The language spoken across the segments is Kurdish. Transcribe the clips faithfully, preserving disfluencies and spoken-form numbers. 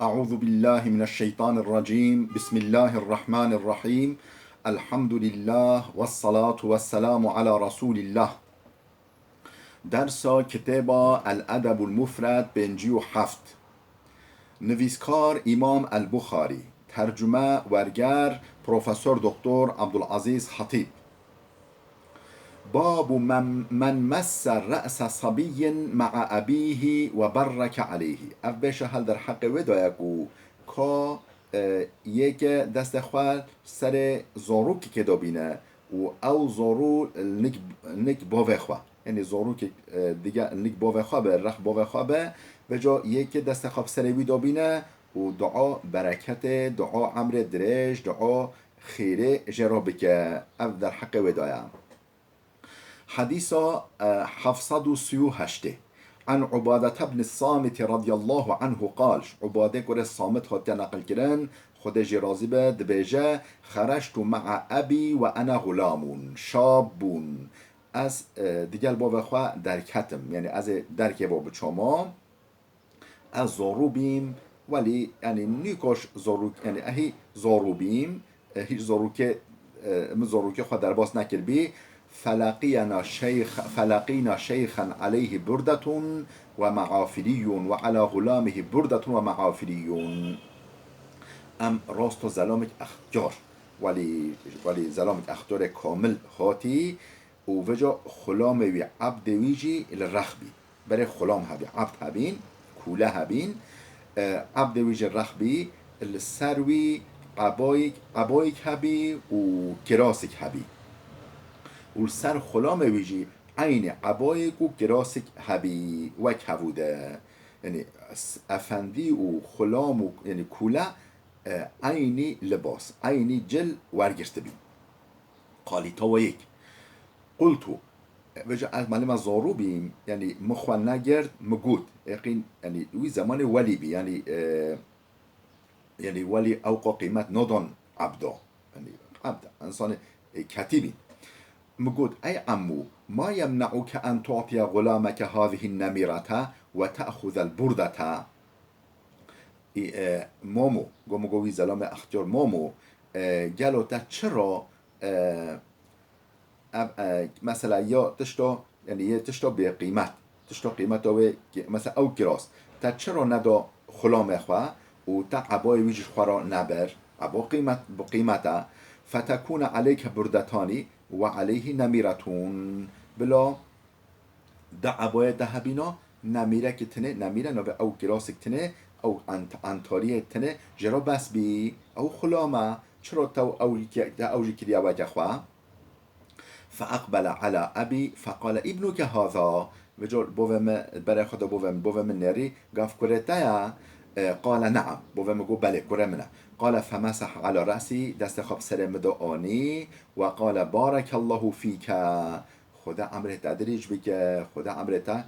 أعوذ بالله من الشيطان الرجيم. بسم الله الرحمن الرحيم. الحمد لله والصلاة والسلام على رسول الله. Dersa kitêba El Edebul Mufred pêncî û heft. Nivîskar Îmam El Buxarî. Tercume, werger, Profesor Doktor Abdulaziz Hatîb. Babu men, men messe re'se sabiyyin ma'a abihi ve berreke aleyhi. Ev bêşe hel derheqê wê daye ku ka, e, yê ke destê xwe serê zorûkekê dobîne û ew zorû nik, nik bavê xwe. Yanî zorûkê, e, dige nik bavê xwe be, rex bavê xwe be, vêca yê ke destê xwe bi serê wî dobîne û dua bereketê, dua emrê dirêj, dua xêrê jê re bike. Ev derheqê wê daye. Hedîsa, e, heft sed û sî û heştê. An Ubadete bni Samiti radiyallahu anhu qal, ji Ubadê kurê Samit hatiye neqilkirin, Xwedê jê razî be, dibêje, Xereçtu ma'a ebî ve ene xulamun, şabun. Ez, e, digel bavê xwe derketim, yanî ez ê derkê ve biçama. Ez zorû bîm, welî, yanî, nîkoş zorûk, yanî, ehî zorû bîm, e, hîç zorûkê, e, min zorûkê xwe derbas nekiribî. Felaqiyena şeyx, felaqîna şeyxen aleyhi burdetun ve meafiliyun ve ala xulamihi burdetun ve meafiliyun. Em rasto zelamek extyar, welî, welî zelamek extyarê kamil hatî û vêca xulamê wî, ebdê wî jî li rex bî. Berê xulam hebî, ebd hebîn, kûle hebîn. E, ebdê wî jî rex bî, li ser wî ebayek, ebayek hebî û kirasek hebî. Û li ser xulamê wî jî eynî ebayek û kirasek hebî, wek hevû de. Yanî s-, efendî û xulam û, yanî kûle, e, eynî libas, eynî cil wergirtibî. Qalîta we yek. Qultu, e, vêca ez malê me zorû bîm, yanî min xwe negirt, min got, yaqîn, yanî wî zemanê welî bî, yanî, e, yanî welî ewqa qîmet nadan ebda. Yanî ebd, însanê, e, ketî bîn. Min got, ey emmû, ma yemne'uke en tu'tiye xulameke hazihin nemîrete ve te'xuzel burdete? Î, e, Momo, go min go wî zelamê extiyar, Momo, e, gelo te çira, e, ev, e, mesela ya tişta, yanî yê tişta bêqîmet, tişta qîmeta wê, ki-, mesela ew kiras, te çira neda xulamê xwe û te ebayê wî jî ji xwe re nebir, eba qîmet, bi qîmet e, fetekûne aleyke burdetanî ve aleyhî nemîretûn. Bila di ebayê te hebîna, nemîrekî tune, nemîre navê ew kirasik tune, ew ant-, antariyê tune, jê re bes bî, ew xulam e, çira te ew, te ew jî kiriye weke xwe? Feeqbele ala ebî feqale, ibnuke haza. Vêca bovê min, berê xwe de bovê min, bovê min nêrî, gav kurê te ye? E, qale ne'am. Bovê min got, belê, kurê min e. Qale femesehe ala re'sî, destê xwe bi serê min de anî, we qale, barekallahu fîke. Xwedê emrê te dirêj bike, Xwedê emrê te,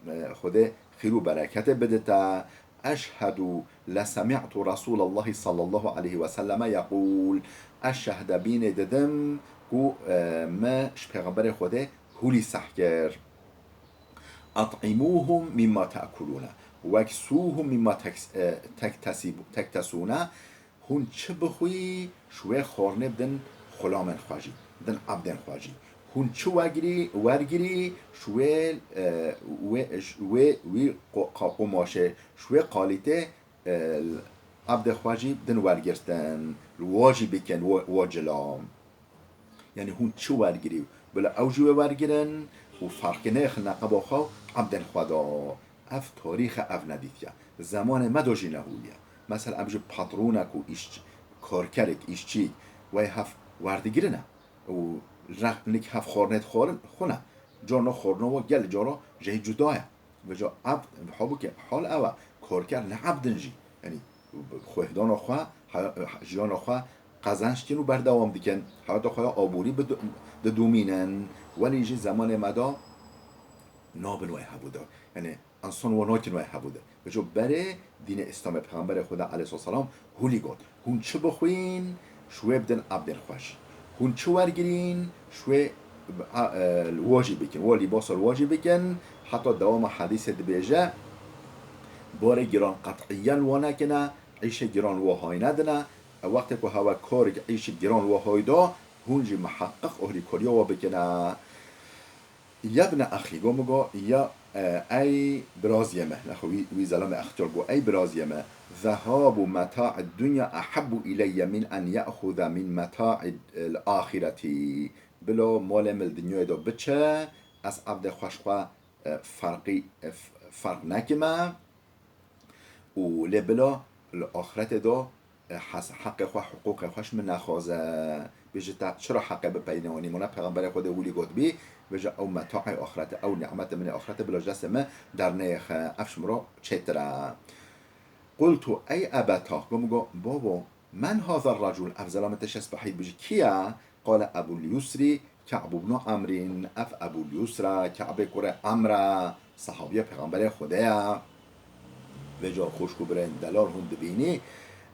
e, Xwedê xîr û bereketê bide te. Eşhedû lesemi'tu Resûlallahî sallallahu aleyhi ve selleme yeqûl. Ez şehde bînê didim ku, e, me ji Pêxemberê Xwedê hûlî seh kir. Et'imûhum mimma te'kulûne, weksûhum mimma teks-, e, tektesîb-, tektesûne. Hûn çi bixwî, ji wê xwarinê bidin xulamên xwe jî, bidin ebdên xwe jî. Hûn çi wegirî, wergirî, ji wê, e, wê, ji wê, wî qo-, qa-, qumaşê, ji wê qalîtê, e, ebdê xwe jî bidin wergirtin, li wa jî bikin, wa, wa cila. Yanî hûn çi wergirî, bila ew jî wê wergirin û ferqê neyxin neqeba xwe û ebdên xwe de. Ev tarîx e, ev nedîtiye. Zemanê me de jî nehûliye. Mesela em ji patronek û îşçi, karkerek, îşçî, wey hev werdigirine û re-, nik hev xwarinê dixwarin, xwine. Carna xwarina we gel cara jê cuda ye. Vêca ebd, halbûkî hal ew e, karker ne ebd in jî. Yanî xwêhdana xwe, he-, jiyana xwe qezenc dikin û berdewam dikin. Heyata xwe ya aborî bidu-, didomînin. Welî jî zemanê me de nabin wê hebû de. Yanî însan we nakin wê hebû de. Vêca berê dînê Îslamê, Pêxemberê Xweda aleyhisselam hûlî got. Hûn çi bixwîn, ji wê bidin ebdên xwe jî. Hûn çi wergirîn, ji wê, a, e, li wa jî bikin. Wa lîbasa li wa jî bikin. Heta dewama hedîsê dibêje, Karê giran qet'iyen wa nekine, îşê giran wa hay nedine. E, wextê ku hewe karek îşê giran wa hay da, hûn jî miheqqiq ohrîkariya wa bikine. Yebne exî, go min go, ya, e, ey biraziyê me, nexwe wî, wî zelamê extiyar go, ey biraziyê me, zehabu meta'id dunya ehabbu ileyye min en ye'xuze min meta'il ahireti. Bilo malê min li dinyayê de biçe, ez evdê xweş xwe, e, ferqî, e, f-, ferq nekime. Û lê bila li axretê de, e, hes-, heqê xwe, hiqûqê xwe ji min nexwaze. Bêje te çira heqê bi pey newanî? Mona Pêxemberê Xwedê wî lî gotibî, bêje ew metaê axretê, ew nîmetê min ê axretê bila ji destê min derneyêxe, ev ji min re çêtir e. Qultu ey ebeta, go min go, babo, men haza recul, ev zelamê te şespehî dibêje kî ye? Qale Ebul Yusrî, Ka'b ibn Amrîn, ev Ebul Yusr e, Ka'bê kurê Amr e, sehabiya Pêxemberê Xwedê ye. Vêca xwişk û birayên delal hûn dibînî,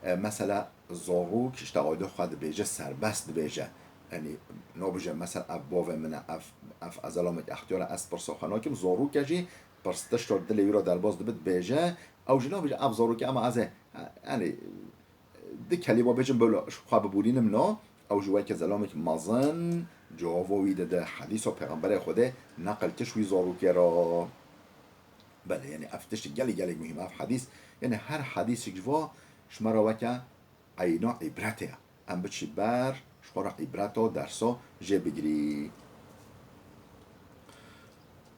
e, mesela zarok ji te ayda xwe dibêje, serbest dibêje. Yanî nabêje mesela ev bavê min e, ev, ev ez zelamekî extiyar e, ez pirsa xwe nakim, zarok e jî pirs tişta dilê wî re derbas dibe dibêje, ew jî nabêje ev zarok e, ema ez ê, yanî, di kelîma bêjim, bila ji xwe biborînim, na, ew jî weke zelamekî mezin cewaba wî dide. Hedîsa Pêxemberê Xwedê neqil kir ji wî zarokê re. Belê, yanî ev tiştê gelek gelek muhîm e. Ev hedîs, yanî her hedîsek ji va ji me re weke eyna îbretê ye. Em biçî ber, ji xwe re îbreta, dersa jê bigirî.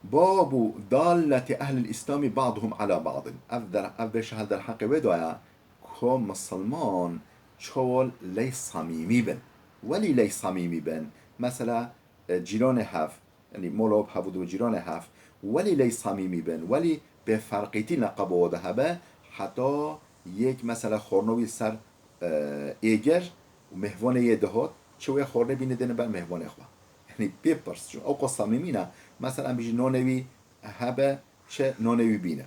Babu dalleti ehlil îslamî ba'duhum ala ba'din. Ev der-, ev bêşehel derheqê wê de ye. Ku misilman çawa ley samîmî bin. Welî ley samîmî bin. Mesela, e, cîranê hev, yanî mala bi hev û du cîranê hev, welî ley samîmî bin, welî bêferqîtî neqeba wa de hebe, heta yek mesela xwarna wî ser, e, êgir û mêhvanê yê dihat, çi wê xwarnê bîne dêne ber mêhvanê xwe. Yanî bê pirs, çi ew qas samîmî ne. Mesela em bijî nanê wî hebe, çi nanê wî bîne.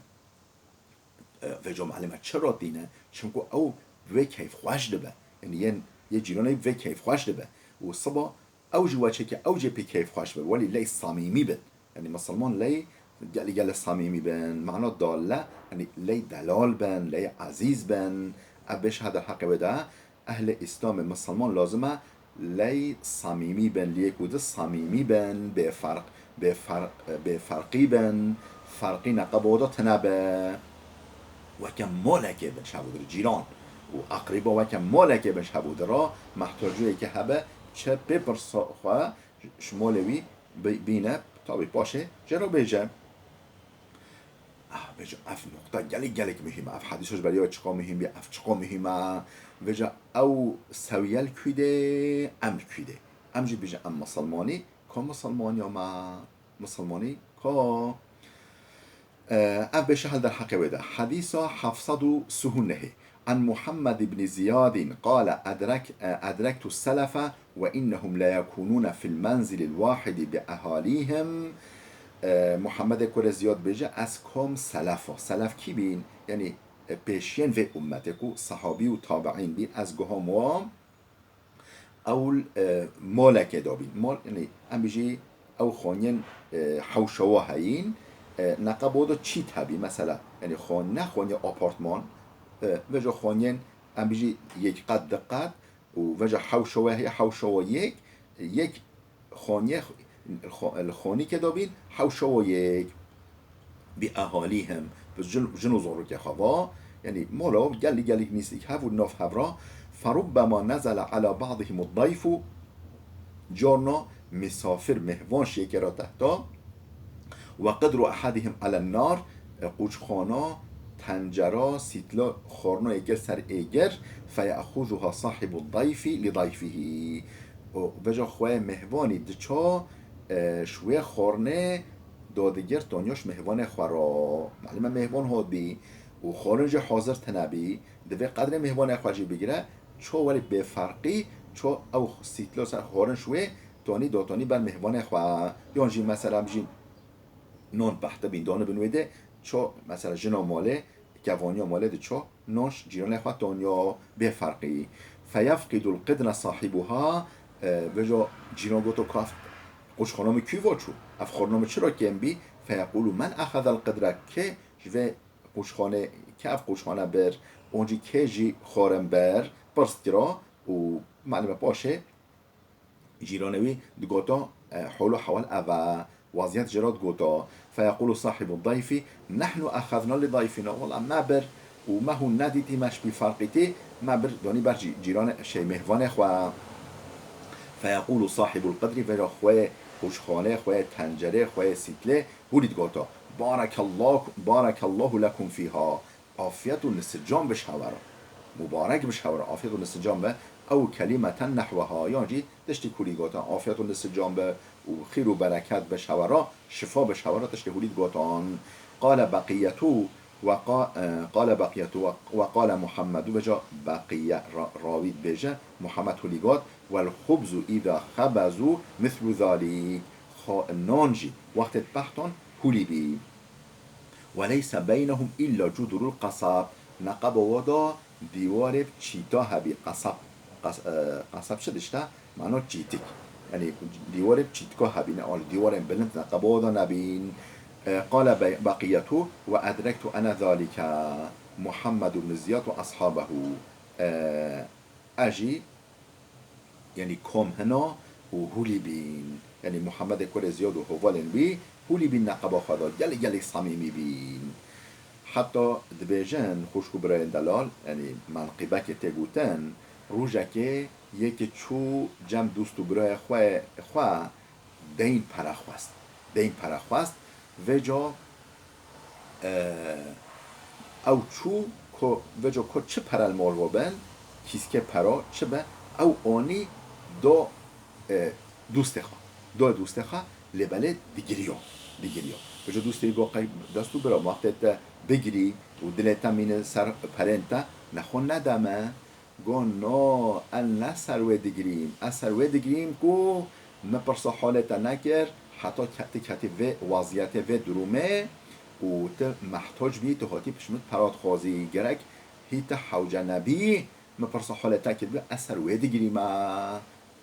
E, vêca malime çira tîne? Çimku ew vê keyfxweş dibe. Yanî yên, yê cîranê vê keyfxweş dibe. Û siba ew jî weçeke ew jê pê keyfxweş be. Welî ley samîmî bin. Yanî misilman ley gelî gelî samîmî bin. Mana dalle, yanî ley delal bin, ley ezîz bin. Ev bêşehel derheqê wê de. Ehlê Îslamê misilman lazim e ley samîmî bin, li yek û di samîmî bin, bêferq, bêfer-, bêferqî bin, ferqî neqeba wa de tune be. Weke malekê bin ji hev û di re, cîran û eqrîba weke malekê bin ji hev û di re, mehtaciyeke hebe çi pê pirsa xwe ji malê wî bi-, bîne, tabî paşê jê re bêje. Ah, vêca ev nuqta gelek gelek muhîm e. Ev hedîs ji beriya çiqa muhîm bî, ev çiqa muhîm e. Vêca ew sewiyel kû de, emr kû de. Em jî bêjin em misilmanî, ka misilmaniya me, misilmanî ka. E, ev bêşehel derheqê wê de. Hedîsa heft sed û sî û nehê. An Muhammed ibn Ziyadin qale edrek-, e, edrektu selefe ve innehum leyekunûne fil menzilil wahidi bi ehalîhim. E, Muhammedê kurê Ziyad bêje, ez kom selef a. Selef kî bîn? Yanî, e, pêşiyên vê ummetê ku sehabî û tabiîn bîn, ez guham wa ew, e, molekê da bîn. Mol, yanî, em bijî ew xanyên, e, hewşewa heyîn, e, neqebo de çît hebî, mesela, yanî, xan-, ne xanyê apartman, e, vêca xanyên, em bijî yek qet, di qet, û veja hewşewa heye, hewşewa yek, yek xaniyê xo-, li xanîkê de bîn, hewşewa yek. Bi ehalîhim, bi jin, jin û zarokê xwe va, yanî mala gelî gelîk nîsîk hev û nav hev ra, ferubbema nezele ala ba'dihim ed-dayfu, carna misafir, mêhvan şêkera tehta, Ve qidru ehadihim alen nar, e, qûçxana, tencera, sîtla, xorna yekê ser êgir, feye'xuzuha sahibu dayfi li dayfihi. Û veja xwe mêhvanî diça, e, ji wê xornê dadigir tanya ji mêhvanê xwe re. Malime mêhvan hat bî û xorn jî hazir tine bî, divê qedrê mêhvanê xwe jî bigire, ço welî bêferqî, ço ew sîtla ser xorn ji wê tanî datanî ber mêhvanê xwe, yan jî mesela bijîn non behte bîn, dane bin wê de ço, mesela jina malê, kevaniya malê diço, non ji cîranê xwe tanya bê ferqî. Feyefqidul qidra sahibuha, e, vejo cîran goto kaf, qûçxana min kû va çû? Ev xorna min çira kêm bî? Feyequlu men exezel qidra, kê ji vê qûçxanê Kê ev qoçxane bir, oncî kê jî xwarin bir, pirs kira û malûm e paşê cîranê wî digota, e, hol û hewal ev e, waziyet jê re digota. Feyequlu sahibu dayfî, "Nehnu exezna li dayfina." Wela me bir û me hûn nedîtî, me ji bî ferqîtî, me bir donî ber cî-, cîranê, şey, mêhvanê xwe. Feyequlu sahibul qidrî, vêca xwê qoçxanê, xwê tencerê, xwê sîtlê, hûlî digota, "Barekallah-, barekallahu lekum fîha." Afiyet û nisican bi ji hewe re. Mubarek bi ji hewe re. Afiyet û nisican be. Ew kelimeten nehweha. Yan jî tiştî hûlî gotin. Afiyet û nisican be û xîr û bereket bi ji hewe re. Şifa bi ji hewe re tiştî hûlî digotin. Qale Beqiyetu ve qa-, e, qale Beqiyetu ve, ve qale Muhammedu. Vêca Beqiye ra-, rawî dibêje. Muhammed hûlî got. Wel xubzu îza xebezu mislu zalîk. Xo-, nan jî wextê dipehton hûlî bî. Ve leyse beynehum illa cudurul qasab. Neqeba wa da dîwarê bi çîta hebî. Qasab, qas-, e, qasab çi dişte? Mano çîtik. Yanî dîwarê bi çîtika hebî, ne al dîwarên bilind neqeba wa da nebîn. E, qale Be-, Beqiyetu ve edrektu ene zalike Muhammed ibn Ziyad ve ashabehu. E, ez jî Yanî kom hina û hûlî bîn. Yanî Muhammedê kurê Ziyad û hovalên wî hûlî bîn neqeba xwe de. Gelek gelek samîmî bîn. Heta dibêjin, xwişk û birayên delal, yanî menqîbekê tê gotin, rojekê yekê çû cem dost û birayê xwe, xwe deyn pere xwest. Deyn pere xwest. Vêca, e, ew çû ku, vêca ku çi pere li mol ve bin, kîskê pera çi be, ew anî do, e, dostê xwe. Do dostê xwe, lê belê digiriyo. Digiriyo. Vêca dostê got, qey dest û bira, wextê te bigirî û dilê te mîne ser perên te, nexwe nede me. Got, no, ez ne ser wê digirîm. Ez ser wê digirîm ku min pirsa halê te nekir, heta ke-, tu ketî vê waziyetê, vê durumê û tu mehtac bî, tu hatî pişt min pera dixwazî. Gerek hî tu hewce nebî, min pirsa halê te kiribî, ez ser wê digirîme.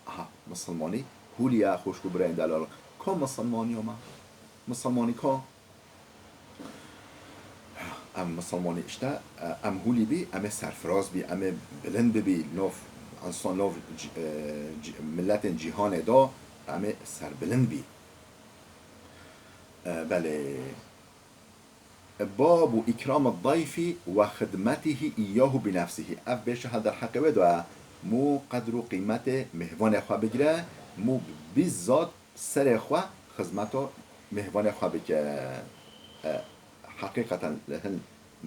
Aha, misilmanî hûliye, xwişk û birayên delal. Ka misilmaniya me? Misilmanî ka? Em misilmanî işte, e, em hûlî bî, em ê serfiraz bî, em ê bilind bibî, nov, insan nov ci-, e, ci-, miletên cîhanê de em ê serbilind bî. E, belê. Babu îkramid dayfî ve xidmetihî îyahu bi nefsihî. Ev bêşe hel derheqê wê de, mû qedr û qîmetê mêhvanê xwe bigire, mû bizzat serê xwe xizmeta mêhvanê xwe bike. E, heqîqeten li hin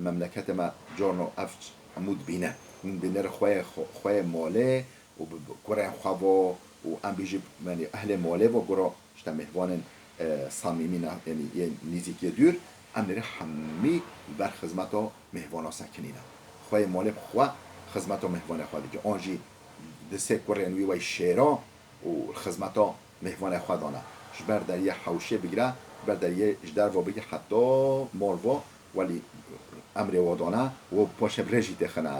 memleketê me carno ev hemû dibîne. Hûn dibîne xweyê xwe-, xweyê malê û bi, bi kurên xwe ve û em bêjî, yanî ehlê malê ve gura işte mêhvanên, e, samîmî ne, yanî yên nîzîk yê dûr, em nêrê hemî li ber xizmeta mêhvana sekinîne. Xweyê malê bi xwe xizmeta mêhvanê xwe dike. An jî di sê kurên wî wey şêra û xizmeta mêhvanê xwe dane. Ji ber deriyê hewşê bigire, ji ber deriyê ji derve bigire heta mal ve, welî emrê we dane, we bi paşê bi rê jî têxine.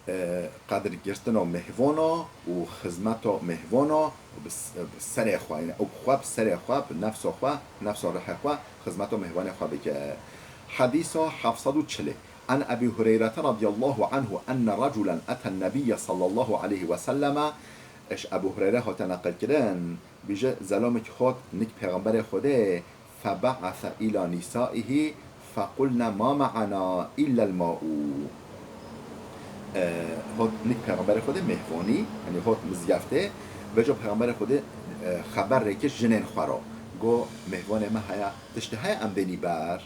E, qedirgirtina mêhvana û xizmeta mêhvana bi s-, bi serê xwe, yanî ew bi xwe, bi serê xwe, bi nefsa xwe, nefsa rihê xwe, xizmeta mêhvanê xwe bike. Hedîsa heft sed û çilê. An Ebî Hureyrete radiyallahu anhu enne reculen eten nebiyye sallallahu aleyhi ve selleme, ji Ebû Hureyre hate neqilkirin, bîje, zelamek hat nik Pêxemberê Xwedê, febe'ese îla nîsaihî fequlne ma me'ena îllel ma'u. E, hat nik Pêxemberê Xwedê mêhvanî, yanî hat mizgeftê, vêca Pêxemberê Xwedê, e, xeber rêkir jinên xwe re. Got, mêhvanê me heye, tiştê heye em bênî ber?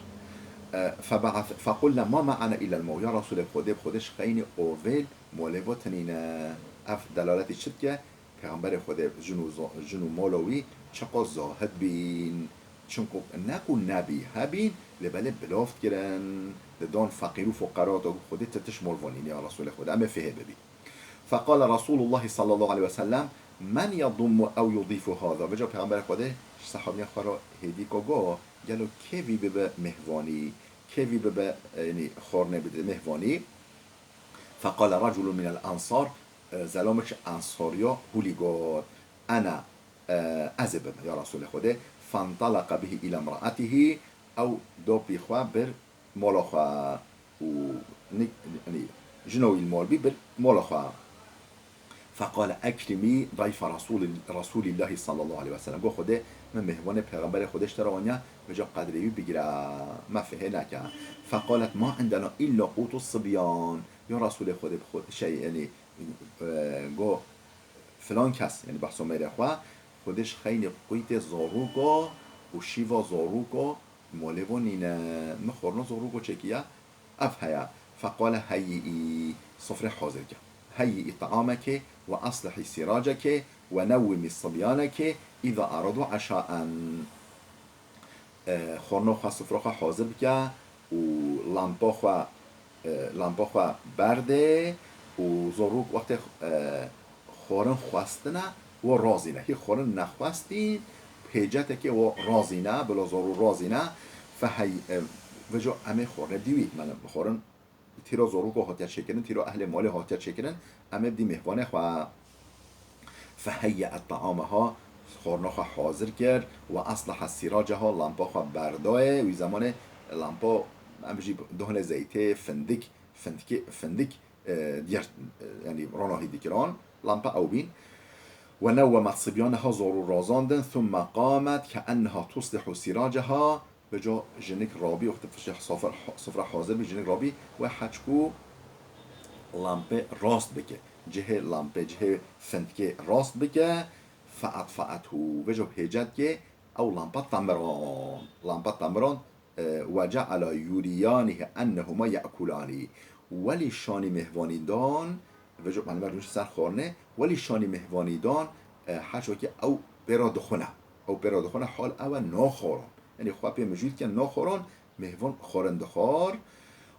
E, febe'es-, fequlne ma me'ena îllel ma'u. Ya Resûlê Xwedê, bi Xwedê ji xeynî ovêl molê bo tinîne. Ev delaletî çi dike? Pêxemberê Xwedê jin û zo-, jin û mala wî çiqas zahid bîn. Çimku ne ku nebî, hebîn, lê belê bilav dikirin, didan feqîr û fuqera, da ku Xwedê ti tişt mol vanîn ya Resûlê Xwedê, em ê fihê bibî. Feqale Resûlullahî sallallahu aleyhi ve sellem, men yedummu ew yudîfu hâzâ. Vêca Pêxemberê Xwedê ji sehabiyên xwe re hêdî ka got, gelo kê vî bibe mêhvanî, kê vî bibe, e, yanî xwarnê bide mêhvanî? Feqale reculun minel ensar, e, zelamek ji ensariya hûlî got, ene, e, ez ê bim, ya Resûlê Xwedê. Fentalaqa bihî îla mraetihî, ew dopî xwe bir mala xwe û nik-, yanî jina wî li mal bî, bir mala xwe. Feqale ekrimî dayfa Resûlî-, Resûlîllahî sallallahu aleyhi ve sellem. Got, Xwedê, min mêhvanê Pêxemberê Xwedê ji te re aniya, vêca qedrê wî bigire, me fihê neke. Feqalet ma indena îlla qûtu sibyan. Ya Resûlê Xwedê, bi xwe-, şey, yanî, e, got, filan kes, yanî behsa mêrê xwe, Xwedê ji xeynî qûtê zarûka û şîva zarûka malê wan nîne, min xwarina zarûka çêkiye, ev heye. Feqale heyyî, sifrê hazir ke. Heyyî teameke ve aslihî sîraceke ve newwimî sibyaneke îza aradu eşaen. E, xwarina xwe, sifra xwe hazir bike û lampa xwe, e, lampa xwe berde û zarok wextê, e, xwarin xwestine, we razîne. Hî xwarin nexwestîn, hêcetekê we razîne, bila zarû razîne, fehey-, e, vêca em ê xwarinê dî wî, me xwarin tîra zarûka hatiye çêkirin, tîra ehlê malê hatiye çêkirin, em ê dî mêhvanê xwe. Feheyye et teameha, xwarina xwe hazir kir, we esleha sîraceha, lampa xwe berdayê, wî zemanê lampa, em jî dohnê zeytê, findik, findikê, findik, e, diyer, e, yanî ronahî dikiran, lampa ew bîn. Ve newwemet sibyaneha, zarû razandin, thumme qamet ke enneha tuslihu sîraceha, Vêca jinik rabî, wextê fişê sofra, sofra hazir bî, jinik rabî, we heçku lampê rast bike. Cihê lampê, cihê findkê rast bike, feetfeethu. Vêca hêcet ke ew lampa temiran. Lampa temiran, e, ve ceala yuriyanihi ennehuma ye'kulani. Welî şanî mêhvanî dan, vêca, yanî, me rûnişt ser xwarinê, welî şanî mêhvanî dan, e, heçku ew pê re dixwine. Ew pê re dixwine, hal ew e naxwaran. Yanî xwe pê mijûl dike, naxwaran, mêhvan xwarin dixwar.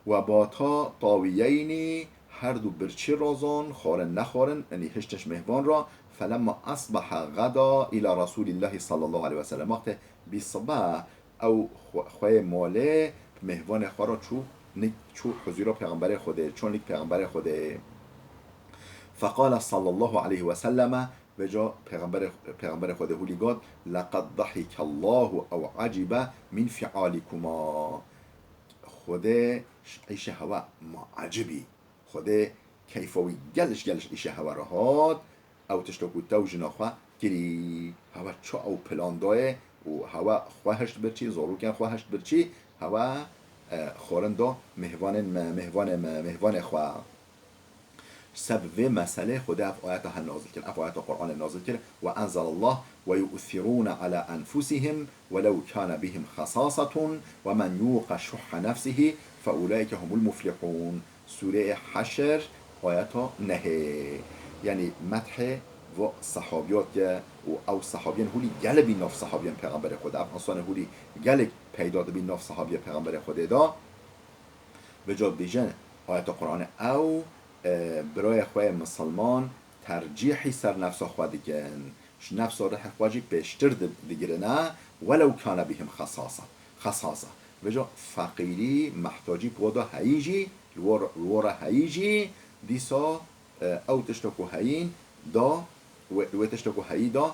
Ve bata tawiyeynî, her du birçî razan, xwarin nexwarin, yanî hiştin ji mêhvan re. Felemma esbeha geda îla Resûlîllahî sallallahu aleyhi ve sellem. Wextê bî sibe, ew xwe-, xweyê malê, mêhvanê xwe re çû, nik çû huzûra Pêxemberê Xwedê, çû nik Pêxemberê Xwedê. Feqale sallallahu aleyhi ve selleme, Vêca Pêxemberê, Pêxemberê Xwedê hûlî got, "Leqed dahikallahu ew ecibe min fialikuma." Xwedê ji îşê hewe ma ecibî. Xwedê keyfa wî geliş geliş îşê hewe re hat. Ew tişta ku te û jina xwe kirî. Hewe çi ew plan dayê û hewe xwe hişt birçî, zarokên xwe hişt birçî, hewe, e, xwarin da mêhvanên me, mêhvanê me, mêhvanê xwe. Seb vê meselê Xwedê ev ayeta he nazil kir, ev ayeta Qur'anê nazil kir, "Ve enzelallah ve yu'thirûne ala enfusihim ve lew kâne bihim xesâsetun ve men yûqe şuhhe nefsihî fe ulâike humul muflihûn." Sûreyê Heşr, ayeta nehê. Yanî methê va sehabiyat ke û ew sehabiyên hûlî gelê bî nav sehabiyên Pêxemberê Xwedê. Ev însanê hûlî gelek peyda dibî nav sehabiya Pêxemberê Xwedê de. Vêca dibêje ayeta Qur'anê, ew, e, birayê xwe yê misilman tercîhî ser nefsa xwe dikin. Ji nefsa rihê xwe jî pêştir di-, digirine, welew kane bihim xesasa. Xesasa. Vêca feqîrî, mehtacî ku da heyî jî, li wo re, li wo re heyî jî, dîsa, e, ew tişta ku heyîn da, wê, wê tişta ku heyî da,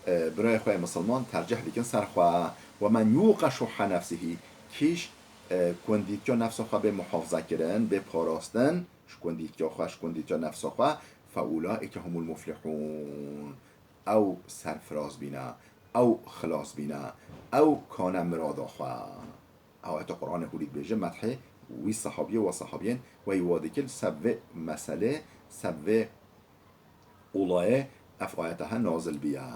e, birayê xwe yê misilman tercîh dikin ser xwe. Ve men yûqe şuhhe nefsihî, kî ji, e, kundîtiya nefsa xwe bê muhafize kirin, bê parastin, ji kundîtiya xwe, ji kundîtiya nefsa xwe, fe ulaîke humul muflihûn. Ew serfiraz bîne, ew xilas bîne, ew kane mirada xwe. Ew ayeta Qur'anê hûrî dibêje, methê wî sehabiyê, we sehabiyên wey wa dikir, seb vê meselê, seb vê olayê ev ayeta he nazil biya.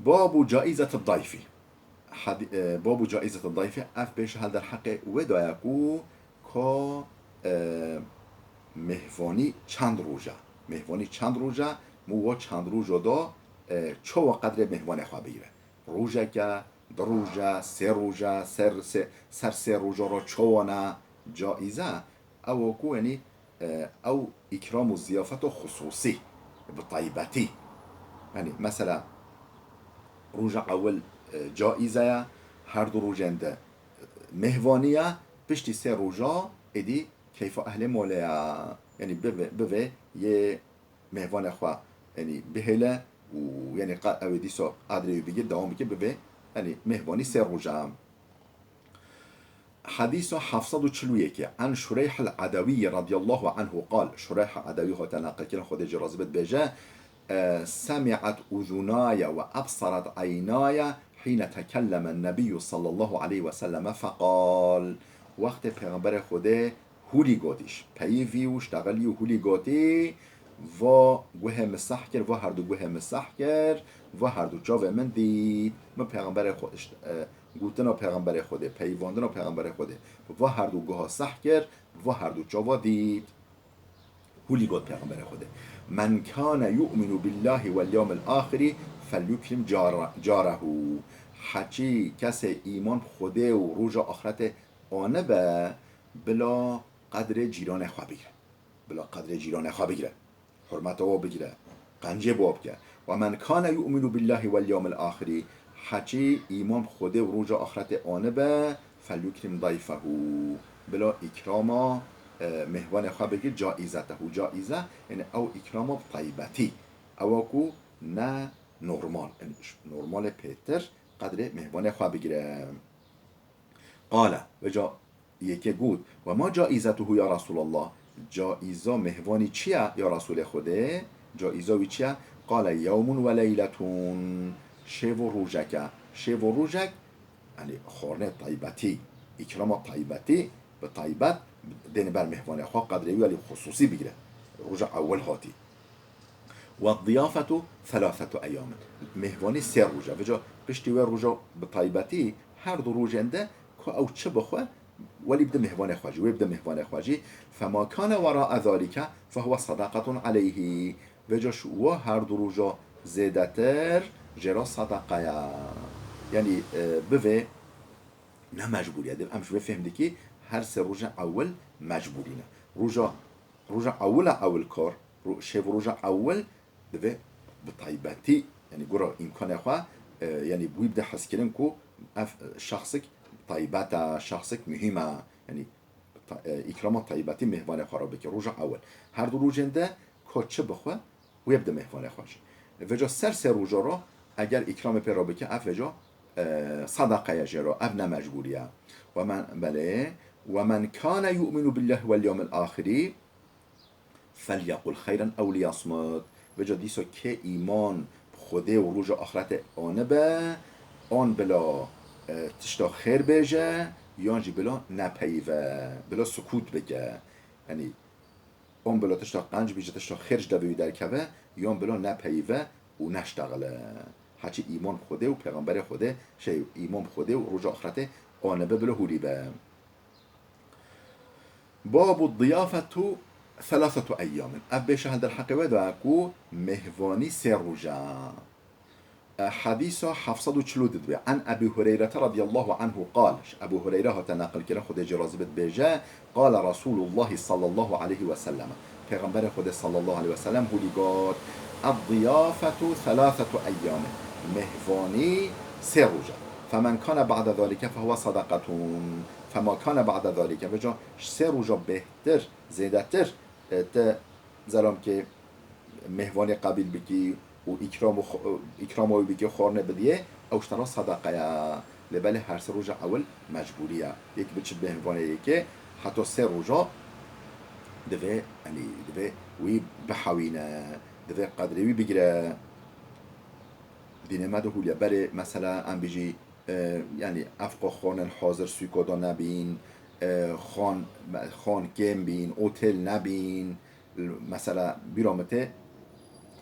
Babu caîzeti dayfî. Hadi-, e, babu caîzeti dayfî, ev pêş hel derheqê wê daya ku ka, e, mêhvanî çend roj e. Mêhvanî çend roj e, mû wa çend roja da, e, çawa qedrê mêhvanê xwe bigire. Rojeke, du roje, sê roje, ser sê, ser sê roja ra çawa ne caîze, ew ku, yanî, e, ew îkram û ziyafeta xusûsî, bi taybetî. Yanî, mesela, roja ewil, e, caîze ye, her du rojên de, e, mêhvanî ye, piştî sê roja êdî keyfa ehlê molê ye. Yanî, bivê, bivê yê mêhvanê xwe, yanî, bihêle û, yanî, qa-, ew ê dîsa qadrê wî bigir, dewam bike, bivê, yanî, mêhvanî sê roja. Hedîsa heft sed û çil û yekê, an Şureyh el-Edewî radiyallahu anhu qal, Şureyh Edewî hate neqilkirin, Xwedê jê razî be, dibêje, e, semi'et uzunaye ve ebsaret eynaye hîne tekelleme nebiyyû sallallahu aleyhi ve selleme feqal. Wextê Pêxemberê Xwedê hûlî gotîş, peyivî û ştexilî û hûlî gotî, va guhê min seh kir, va herdu guhê min seh kir, va herdu çavê min dît. Min Pêxemberê Xwe-, şt-, e, gotina Pêxemberê Xwedê, peyivandina Pêxemberê Xwedê, va herdu guha seh kir, va herdu çava dît. Hûlî got Pêxemberê Xwedê, "Men kane yu'minu billahi wel yawmil axiri felyukrim cara-, carehu." Heçî kesê îman bi Xwedê û roja axretê anibe, bila qedrê cîranê xwe bigire. Bila qedrê cîranê xwe bigire. Hurmeta wa bigire. Qencê bi wa bike. "Ve men kane yu'minu billahi wel yawmil axiri." Heçî îman bi Xwedê û roja axretê anibe, "felyukrim dayfehu." Bila îkrama, e, mêhvanê xwe bike, caizetehu. Caize, yani ew îkrama bi taybetî. Ewa ku ne normal. Yani ş-, normalê pêtir qedrê mêhvanê xwe bigire. Qale, vêca yekê got, "Ve ma caizetuhu ya Resulallah?" Caiza mêhvanî çi ye ya Resulê Xwedê? Caiza wî çi ye? Qale, "Yewmun ve leyletun." Şev û rojek e. Şev û rojek, yani xwarinê taybetî, îkrama taybetî, bi taybet dêne ber mêhvanê xwe, qedrê wî alî xusûsî bigire. Roja ewil hatî. "Ve diyafetu thelathetu eyyamin." Mêhvanî sê roj e. Vêca piştî wê roja bi taybetî her du rojên de ku ew çi bixwe, welî bide mêhvanê xwe jî, wê bide mêhvanê xwe jî. "Fema kane wera'a zalike fehuve sadaqatun aleyhi." Vêca ji wa her du roja zêdetir jê re sadaqa ye. Yani, e, bivê ne mecbûrî ye. Em ji vê fêhm dikî her sê roja ewil mecbûrî ne. Roja, roja ewil a ewil kar, ro-, şev roja ewil divê bi taybetî, yani gora îmkanê xwe, e, yani wî bide hezkirin ku ev, e, şexsik taybet e, şexsik muhîm e. Yani ta-, e, îkrama taybetî mêhvanê xwe re bike. Roja ewil. Her du rojên de ka çi bixwe, wê bide mêhvanê xwe jî. Vêca ser sê roja re eger îkramê pê re bike, ev vêca, e, sadaqa ye jê re, ev ne mecbûrî ye. Ve men, belê, "Ve men kane yu'minu billahi wel yawmil axiri felyekul xeyren ew liyasmut." Vêca dîsa kê îman bi Xwedê û roja axretê anibe, an bila, e, tişta xêr bêje, yan jî bila nepeyive, bila sukût bike. Yani, an bila tişta qenc bîje, tişta xêr ji devê wî derkeve, yan bila nepeyive û neştexile. Heçî îman bi Xwedê û Pêxemberê Xwedê, şey, îman bi Xwedê û roja axretê anibe, bila hûlî be. Babu diyafetu thelathetu eyyamin. Ev bêşe hel derheqê wê de ku mêhvanî sê roj e. E, hedîsa heft sed û çil û du dibê. An Ebî Hureyrete radiyallahu anhu qal. Ji Ebû Hureyre hate neqilkirin, Xwedê jê razî be, dibêje, qale Resulullah sallallahu aleyhi ve sellem. Pêxemberê Xwedê sallallahu aleyhi ve sellem hûlî got, "Ed-diyafetu thelathetu eyyamin." Mêhvanî sê roj e. "Femen kane ba'de zalike fehuve sadaqatun." "Fema kane ba'de zalike." Vêca ji sê roja bêhtir, zêdetir, e, te zelamkê mêhvanê qebîl bikî û îkram û xo-, îkrama wî bikî, xwarinê bidiyê, ew ji te re sadaqa ye. Lê belê her sê roja ewil mecbûrî ye. Yek biçi mêhvanê yekê, heta sê roja divê, yanî divê wî bihewîne, divê qedrê wî bigire. Dînê me de hûliye. Berê mesela em bijî, e, yanî ev qo xwarinên hazir sûka de nebîn, e, xwan, xwan kêm bîn, otêl nebîn, mesela bîra min tê,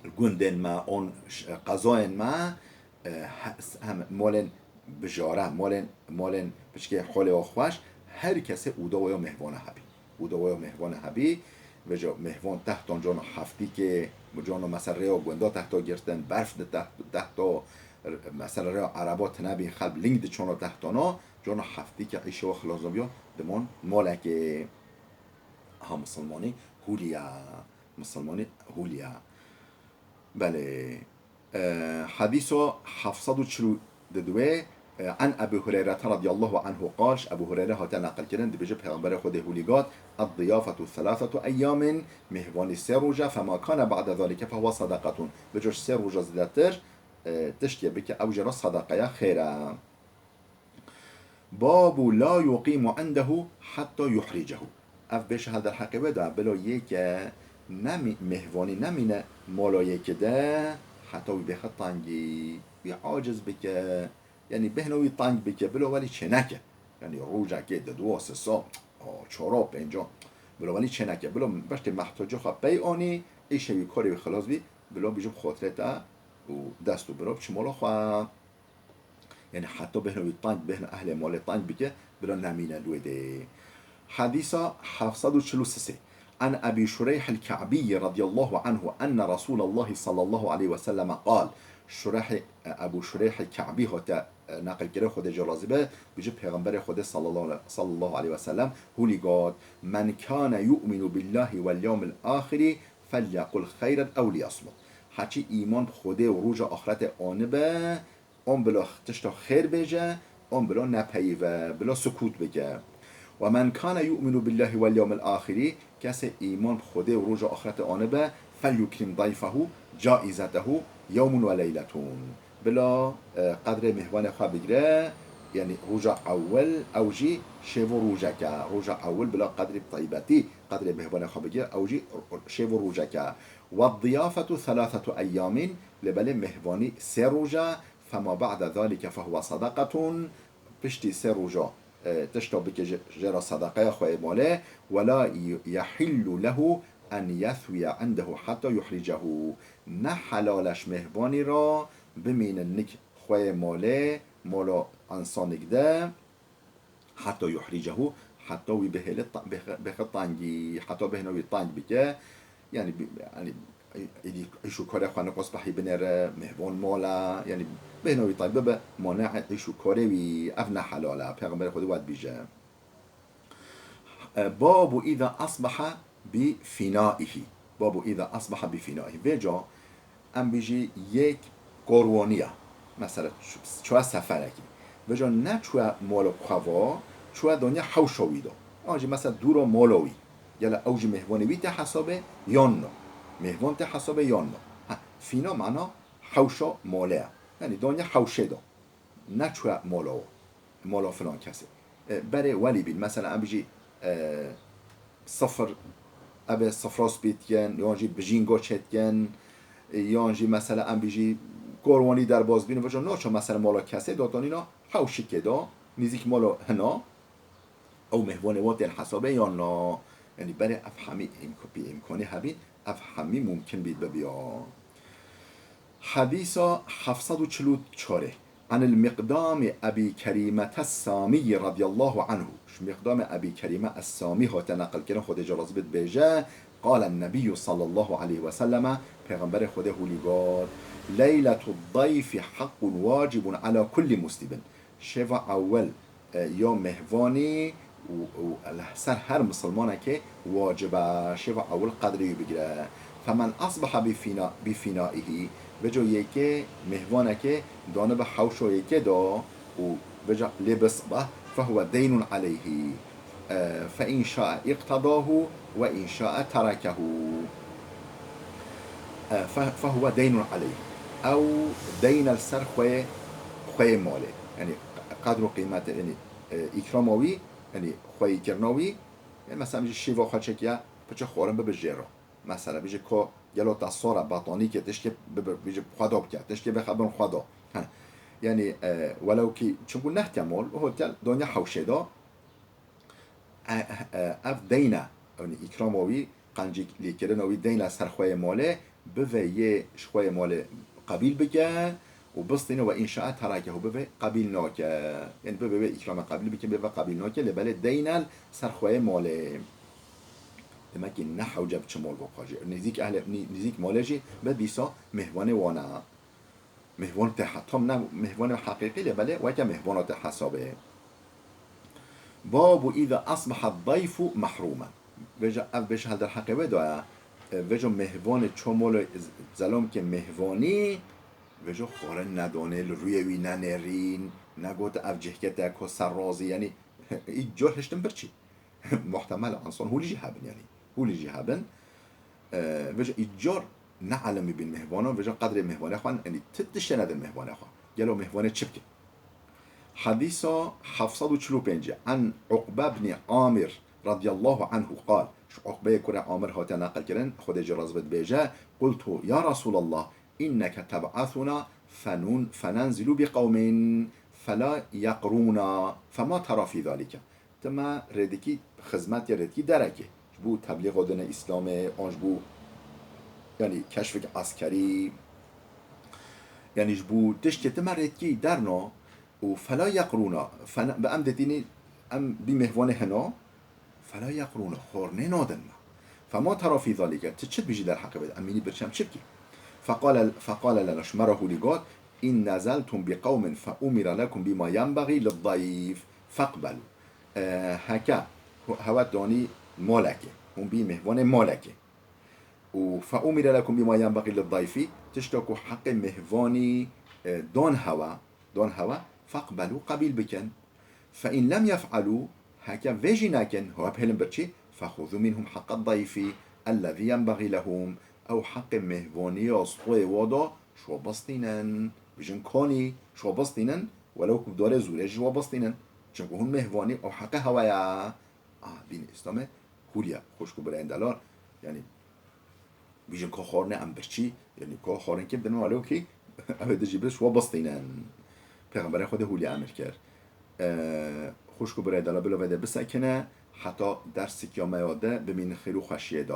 li gundên me, on ş-, qezayên me, e, he-, hem malên bijare, malên, malên piçkê holê xweş, her kesê oda wê ya mêhvana hebî. Oda wê ya mêhvana hebî, vêca mêhvan tehtan cana heftîkê, cana mesela rêya gunda tehta girtin, berf di teh-, tehta, mesela rêya ereba tine bî, xelk ling diçana tehtana, cana heftîkê îşa xilas nabiya, diman malekê. Ha, misilmanî hûliya. Misilmanî hûliya. Belê. E, hedîsa heft sed û çil û du, e, an Ebî Hureyrete radiyallahu anhu qal, ji Ebû Hureyre hate neqilkirin, dibêje Pêxemberê Xwedê hûlî got, "Ed-diyafetu thelathetu eyyamin", mêhvanî sê roja, "fema kane ba'de zalike fehuve sadaqatun", vêca ji sê roja zêdetir, e, tiştê bike, ew jê re sadaqeya xêr e. Babu la yuqimu indehu hatta yuhricehu. Ev bêşe hel derheqê wê de, bila yê ke nemî-, mêhvanî nemîne mala yê ke de, heta wî bêxe tengî, wî aciz bike, yanî bêhna wî teng bike, bila welî çêneke. Yanî rojekê di dua sisa, a, çara pênca, bila welî çêneke, bila beştê mehtaca xwe pey anî, îşê wî karê wî xilas bî, bila bîjim xotirê te û dest û bila biçi mala xwe. Yanî heta bêhna wî teng, bêhna ehlê malê teng bike, bila nemîne li wê dê. Hedîsa heft sed û çil û sê. An Ebî Şureyh el-Ke'bî radiyallahu anhu enne Resûlallahî sallallahu aleyhi ve selleme qal. Şureyh, Ebû Şureyh el-Ke'bî hate, e, neqilkirin, Xwedê jê razî be, bêje Pêxemberê Xwedê sallallahu, sallallahu aleyhi ve sellem hûlî got, "Men kâne yu'minu billâhi vel yawmil âxiri felyekul xeyren ew liyasmut." Heçî îman bi Xwedê û roja axretê anibe, on bila tişta xêr bêje, on bila nepeyive, bila sukût bike. "Ve men kâne yu'minu billâhi vel yawmil âxiri", kesê îman bi Xwedê û roja axretê anibe, "felyukrim dayfehu caizetehu yewmun ve leyletun." Bila, e, qedrê mêhvanê xwe bigire, yanî roja ewil, ew jî şêv û rojeke. Roja ewil bila qedrê taybetî, qedrê mêhvanê xwe bigire, ew jî şêv û rojeke. "Ve diyafetu thelathetu eyyamin", lê belê mêhvanî sê roj e, "fema ba'de zalike fehuve sadaqetun", piştî sê roja, e, tişta bike ji, jê re sadaqeya xwe yê malê, "ve la yehillu lehu en yethwiye indehu hatta yuhricehu", ne helal e ji mêhvanî re bimînin nik xwe yê malê, mala ensanik de, "hatta yuhricehu", heta wî bihêle ta-, bêxe, bêxe tengî, heta bêhna wî teng bike. Yanî, bi-, yanî, êdî îş û karê xwe niqas behî binêre, mêhvan mal e, yanî bêhna wî teng bibe, mane'ê îş û karê wî, ev ne helal e. Pêxemberê Xwedê we dibêje. E, babu îza asbaha bi fînaihi. Babu îza asbaha bi fînaihi. Vêca em bijî yek karwanî ye. Mesela ç-, çûye seferekî. Vêca neçûye mala xwe va, çûye daniye hewşa wî de. An jî mesela dûra mala wî. Gele ew jî mêhvanê wî tê hesabê yan na? Mêhvan tê hesabê yan na? Ha, fîna mana hewşa malê ye. Yanî daniye hewşê de. Neçûye mala, mala filan kesê. E, berê welî bîn. Mesela em bijî, e, sifir, ebe sifra spî dikin, yan jî bijîngo çêdikin, e, yan jî mesela em bijî karwanî derbas bîn, vêca naçe mesela mala kesê de, danîna hewşikê de, nêzîk mala hina, ew mêhvanê wan tên hesabê yan na? Yanî berê ev hemî îmk-, bi îmkanî hebîn, ev hemî mumkin bît bibiya. Hedîsa heft sed û çil û çar. Anil Miqdamî Ebî Kerîmete Samî radiyallahu anhu. Ji Miqdamê Ebî Kerîme Es-Samî hate neqilkirin, Xwedê jê razî bit, dibêje, Qale Nebiyyu sallallahu aleyhi ve selleme, Pêxemberê Xwedê hûlî got, "Leyletud dayfi haqqun wacibun ala kulli muslimin." Şeva ewel, e, ya mêhvanî û, û li ser her misilmanekê wacib e. Şeva ewel qedrê wî bigire. Femen asbaha bi fina-, bi finaihi, vêca yekê mêhvanekê danibe hewşa yekê de û vêca lê bisbeh, fehuve deynun aleyhi. E, fe in şa'e iqtedahu ve in şa'e terekehu. E, fe, fehuve deynun aleyh. Ew deyne li ser xweyê, xweyê malê. Yanî qedr û qîmetê, yanî, e, îkrama wî, yanî xweyîkirina wî, e, mesela em jî şêva xwe çekiye, piçe xwarin bibe jê re. Mesela, bêje ko gelo te sor e, betanîkê tişkê bibe, bêje xwe da bike, tişkê bêxe bin xwe da. He. Yanî, e, welew kî, çimkû nehtiye mal, hotel danya hewşê da, e, e, ev deyne, yanî îkrama wî, qencî lêkirina wî deyne ser xweyê malê, bive yê ji xweyê malê qebîl bike û bistîne ve in şa'e terakehu, bive qebîl nake. Yanî bive wê îkrama qebîl bike, bive qebîl nake, lê belê deyne ser xweyê malê. Demek ki ne hewce biçe mal ve xwe jî. Nêzîk ehle, nî-, nêzîk malê jî be dîsa mêhvanê wan e. Mêhvan tê he-, tam ne mêhvanê heqîqî lê belê weke mêhvana tê hesabê. Babu îza asbaha dayfu mehrumen. Vêca ev bêş hel derheqê wê de ye. E, vêca mêhvanê ço malê z-, zelomkê mêhvanî, vêca xwarin nedonê, li rûyê wî nenêrîn, negot ev cihkê te ko ser razî, yanî îcar hiştin birçî. Muhtemel e, ensan hûlî jî hebin, yanî hûlî jî hebin. E, vêca îcar ne elemî bîn mêhvanan, vêca qedrê mêhvanê xwe, yanî ti tiştê nedin mêhvanê xwe. Gelo mêhvanê çi bikin? Hedîsa heft sed û çil û pênc, an Uqbe bnî Amir radiyallahu anhu qal, ji Uqbeyê kurê Amir hate neqil kirin, Xwedê jê razî be, dibêje, قلت يا رسول الله إنك تبعثنا فنن-، فننزل بقوم فلا يقرونا فما ترى في ذلك؟ Tu me rê dikî xizmetê rê dikî derekê. Ji bo teblîxa dînê Îslamê, an ji bo, yanî keşfek eskerî, yanî ji bo tiştê tu me rê dikî derna û فلا يقرونا، fena, bi em dê tînî, em bî mêhvanê hina, فلا يقرونا، xwarinê nadin me. فما ترى في ذلك؟ Tu çi dibêjî derheqê vê de? Em mînî birçem çi bikî? فقال، فقال لنا، ji me re hûlî got, إن نزلتم بقوم فأمر لكم بما ينبغي للضيف فاقبلوا. E, heke hu-, hewe danî malekê, hûn bî mêhvanê malekê. Û فأمر لكم بما ينبغي للضيف، tişta ku heqê mêhvanî, e, dan hewe, dan hewe, فاقبلوا، qebîl bikin. فإن لم يفعلوا، heke vê jî nekin, hewe bihêlin birçî, فخذوا منهم حق الضيف الذي ينبغي لهم، ew heqê mêhvaniya stûyê wa da ji wa bistînin, bijin kanî ji wa bistînin, welew ku bi darê zûrê ji wa bistînin. Çimku hûn mêhvanî, ew heqê hewe ye. Ah, dînê Îslamê hûliye, xwişk û birayên delal. Yanî, bijin ka xwarinê em birçî, yanî ka xwarin kê bidin welew kî, ew ê dijî bi ji wa bistînin. Pêxemberê Xwedê hûliye emir kir. E, xwişk û birayê delal, bila vê de bisekine, heta dersek ya me ya de bimînin xêr û xweşiyê de.